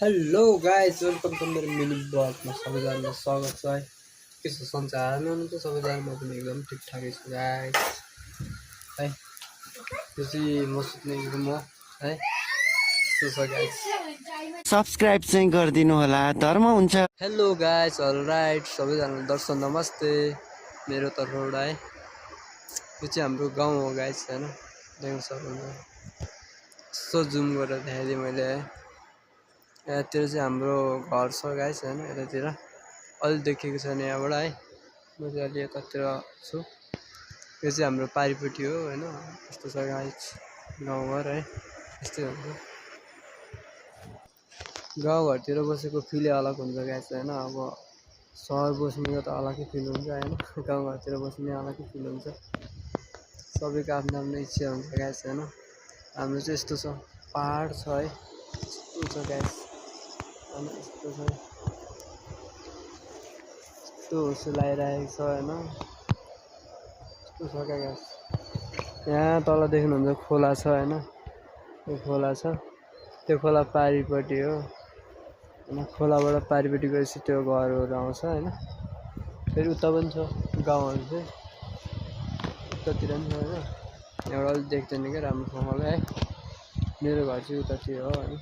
Hello guys, welcome to मेरो mini ब्लगमा सबैजनालाई स्वागत छ है। कस्तो सञ्चारमा हुनुहुन्छ सबैजना? म पनि एकदम ठिकठाकै छु गाइस है। यो चाहिँ म सुत्ने रुम हो है। त्यो छ गाइस, सब्सक्राइब चाहिँ गरिदिनु होला, धर्म हुन्छ। हेलो गाइस, अलराइट सबैजनालाई दर्शन नमस्ते मेरो तर्फबाट है। यो चाहिँ हाम्रो गाउँ हो गाइस हैन, देख्न सक्नुहुन्छ। यसो जुम गरेर देखाइदिएँ मैले है। यतातिर चाहिँ हाम्रो घर छ गाइस हैन, यतातिर अलि देखेको छैन यहाँबाट है। म चाहिँ अलि यतातिर छु। यो चाहिँ हाम्रो पारिपट्टि हो हैन। यस्तो छ गाइस गाउँघर है, यस्तै हुन्छ। गाउँघरतिर बसेको फिलै अलग हुन्छ गाइस हैन। अब सहर बस्नेको त अलग्गै फिल हुन्छ हैन, गाउँघरतिर बस्ने अलग्गै फिल हुन्छ। सबैको आफ्नो आफ्नो इच्छा हुन्छ गाइस हैन। हाम्रो चाहिँ यस्तो छ, पहाड छ है, यस्तो छ गाइस हैन। यस्तो छ, यस्तो होसो लगाइरहेको छ हैन। यस्तो छ क्या गाइस। यहाँ तल देख्नुहुन्छ खोला छ हैन, यो खोला छ। त्यो खोला पारिपट्टि हो हैन। खोलाबाट पारिपट्टि गएपछि त्यो घरहरू आउँछ हैन। फेरि उता पनि छ गाउँहरू चाहिँ, उतातिर पनि छ हैन। यहाँबाट अलिक देख्दैन क्या राम्रोसँगले है। मेरो घर चाहिँ उतातिर हो हैन।